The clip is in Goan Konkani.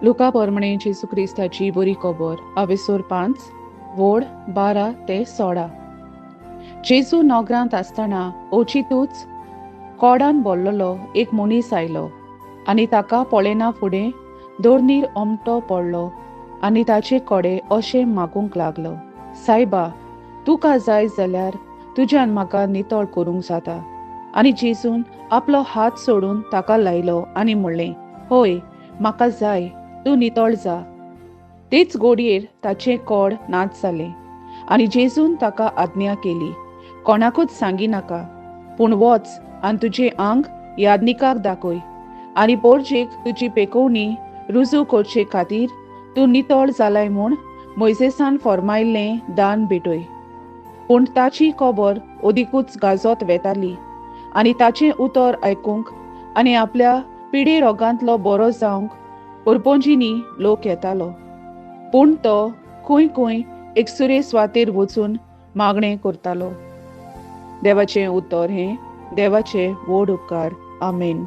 लुका पोरमणे जेजू क्रिस्ताची बरी खबर अवेसोर 5 वोड 12 ते 16. जेजू नगरांत आसतना अवचितूच कोडान बोल्लोलो एक मनीस आयलो आनी ताका पळयना फुडें दोर्नीर ओमटो पडलो आनी ताचे कडेन अशें मागूंक लागलो, सायबा, तुका जाय जाल्यार तुज्यान म्हाका नितळ करूंक जाता. आनी जेजून आपलो हात सोडून ताका लायलो आनी म्हणलें, हय, म्हाका जाय, तूं नितळ जा. तेच गोडयेर ताचें कोड नाच जालें आनी जेजून ताका आज्ञा केली, कोणाकूच सांगी नाका, पूण वच आनी तुजें आंग यादनिकाक दाखय आनी पोरजेक तुजी पेकोवणी रुजू करचे खातीर तूं नितळ जालाय म्हूण मोयजेसान फॉर्मायल्लें दान भेटय. पूण ताची खबर अदिकूच गाजत वेताली आनी ताचें उतर आयकूंक आनी आपल्या पिडे रोगांतलो बरो जावंक उरपोंजींनी लोक येतालो. पूण तो खंय खंय एकसुरे सुवातेर वचून मागणें करतालो. देवाचें उतर हें देवाचे व्हड उपकार. आमेन.